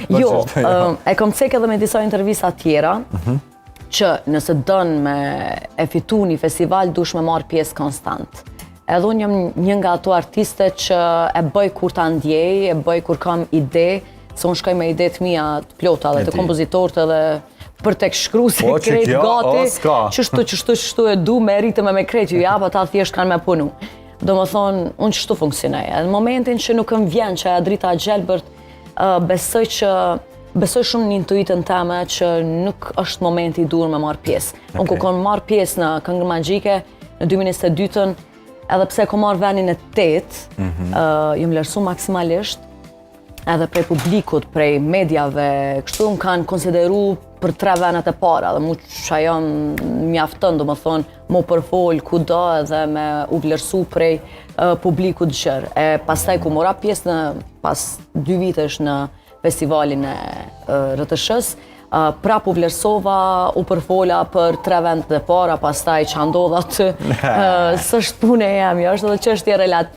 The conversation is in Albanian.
Po, Jo, që është, jo. e kom cek edhe me disa intervista tjera, që nëse dën me e fitu një festival, dush me marrë pjesë konstant. Edhe unë jam një nga ato artiste që e bëj kur ta ndjej, e bëj kur kam ide, se unë shkoj me ide të mia të plota dhe E të di. kompozitorët edhe për tek shkru se Po, që krejt kjo, gati, o, s'ka. qështu, qështu, qështu e du, me ritëm e me krejt ju jap, ata thjesht kanë me punu. Do më thonë, unë qështu funksionoj. Edhe në momentin që nuk më vjen që ajo drita e gjelbërt, besoj që besoj shumë në intuitën teme që nuk është momenti i duhur me marrë pjesë. Unë kur kom marrë pjesë në Këngë Magjike në 2022-ën, edhe pse kom marrë vendin e 8, jam vlerësu maksimalisht, edhe prej publikut, prej mediave, kështu më kanë konsideru për tre vendet e para dhe mu që ajo mjafton, do më thonë, mu përfol kudo edhe me u vlerësu prej publikut gjërë. E pastaj ku mora pjesë në, pas 2 vitesh në festivalin e RTSH-s, prap u vlerësova, u përfola për tre vendet e para, pastaj që ndodh aty, s'është punë e jemja, është edhe çështje relative.